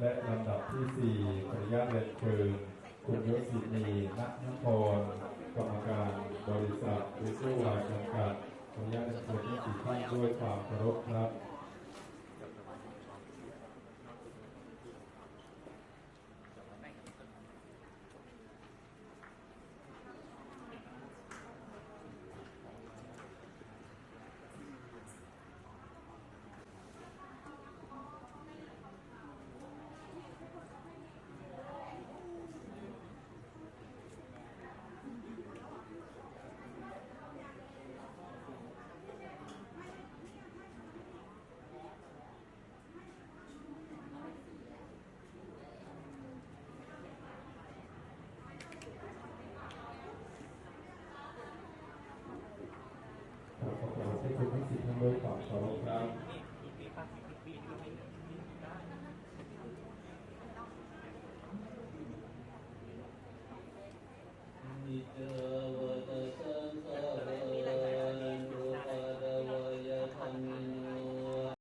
ແລະ ລຳດັບທີສີ່ ຂໍອະນຸຍາດຮຽນເຊີນ ຄຸນໂຍສິນີ ນະນະຄອນ ກຳມະການບໍລິສັດ ວິສວາ ຈຳກັດ ຂໍອະນຸຍາດຮຽນເຊີນທັງສີ່ທ່ານດ້ວຍຄວາມເຄົາລົບຄັບ.